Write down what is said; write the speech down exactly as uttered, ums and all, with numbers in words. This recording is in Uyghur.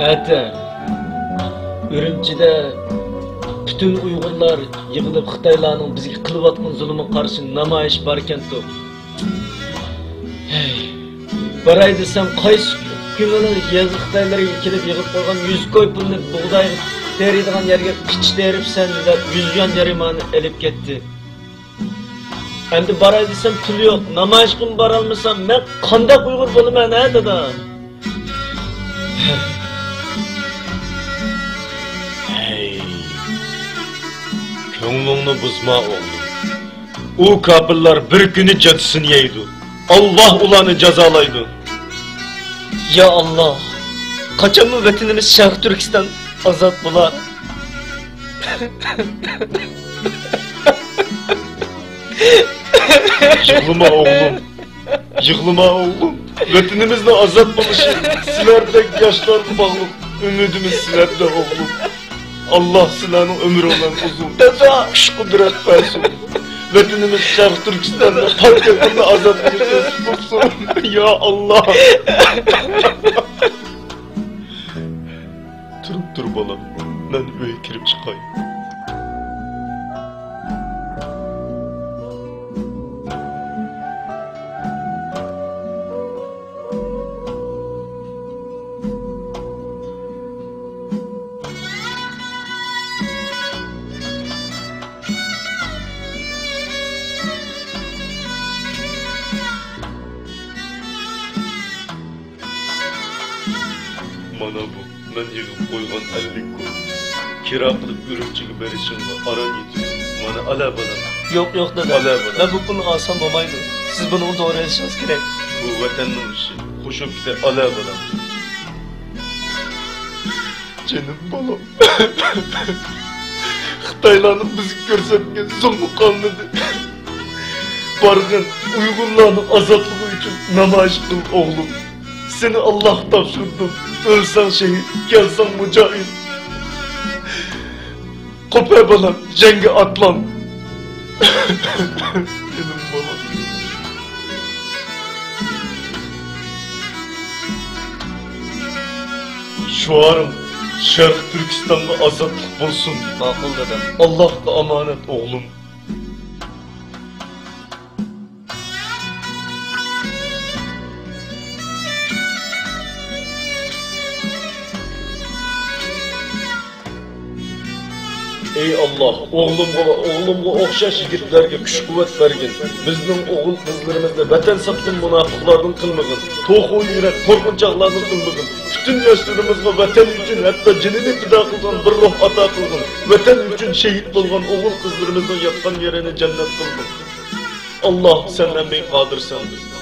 ئەتە ئۈرۈمچىدە پۈتۈن ئۇيغۇرلار يىغىلىپ، خىتايلارنىڭ بىزگە قىلىۋاتقان زۇلۇمىغا قارشى نامايىش باركەنتۇ. ھەي، باراي دېسەم، قايسى كۈنىنىڭ يېزا خىتايلىرىگە كېلىپ يىغىپ قويغان يۈز كوي پۇلنى بۇغداي تېرىيدىغان يەرگە قىچا تېرىپسەن دەپ، يۈز يۈەن جەرىمانە ئېلىپ كەتتى. ئەمدى باراي دېسەم، پۇل يوق. نامايىشقىمۇ بارالمىسام، مەن قانداق ئۇيغۇر بولىمەن، ھە، دادا؟ ھەي، كۆڭلۈڭنى بۇزما، ئوغلۇم. ئۇ كاپىرلار بىر كۈنى جازىسىنى يەيدۇ. ئاللاھ ئۇلارنى جازالايدۇ. يا ئاللاھ، قاچانمۇ ۋەتىنىمىز شەرقىي تۈركىستان ئازاد بولار؟ يىغلىما، ئوغلۇم. يىغلىما، ئوغلۇم. ۋەتىنىمىزنىڭ ئازاد بولۇشى سىلەردەك ياشلارغا باغلىق. ئۈمىدىمىز سىلەردە، ئوغلۇم. ئاللاھ سىلەرنىڭ ئۆمرۈڭلارنى ئۇزۇن، دادا، كۈچ-قۇدرەت بەرسۇن. ۋەتىنىمىز شەرقىي تۈركىستاندا پاك ۋەتەننى ئازاد قىلىش نېسىپ قىلسۇن. يا ئاللاھ. تۇرۇپ تۇر، بالام، مەن ئۆيگە كىرىپ چىقاي. مانا بۇ مەن يىغىپ قويغان ئەللىك كوي. كىرا قىلىپ ئۈرۈمچىگە بېرىشىڭغا ئاران يېتىدۇ. مانا، ئالە، بالام. يوق، يوق، دادا. ئالە، بالام. مەن بۇ پۇلنى ئالسام بولمايدۇ. سىز بۇنى توغرا ئېلىشىڭىز كېرەك. بۇ ۋەتەننىڭ ئىشى. قوشۇپ كېتە، ئالە، بالام. جېنىم بالام. خىتايلارنىڭ بىزگە كۆرسەتكەن زۇلمى قالمىدى. بارغىن، ئۇيغۇرلارنىڭ ئازادلىقى ئۈچۈن نامايىش قىل، ئوغلۇم. سېنى ئاللاھقا تاپشۇردۇم. ئۆلسەڭ شېھىت، كەلسەڭ مۇجاھىد. قوپە، بالام، جەڭگە ئاتلان. جېنىم بالام. شوئارىم، شەرقىي تۈركىستانغا ئازادلىق بولسۇن. ماقۇل، دادام. ئاللاھقا ئامانەت، ئوغلۇم. ئەي ئاللاھ، ئوغلۇمغا ۋە ئوغلۇمغا ئوخشاش يىگىتلەرگە كۈچ-قۇۋۋەت بەرگىن. بىزنىڭ ئوغۇل-قىزلىرىمىزنى ۋەتەن ساتقۇن مۇناپىقلاردىن قىلمىغىن. توخۇ يۈرەك قورقۇنچاقلاردىن قىلمىغىن. پۈتۈن ياشلىرىمىزغا ۋەتەن ئۈچۈن ھەتتا جېنىنى پىدا قىلغان بىر روھ ئاتا قىلغىن. ۋەتەن ئۈچۈن شېھىت بولغان ئوغۇل-قىزلىرىمىزنىڭ ياتقان يېرىنى جەننەت قىلغىن. ئاللاھ، سەن ھەممىگە قادىرسەن.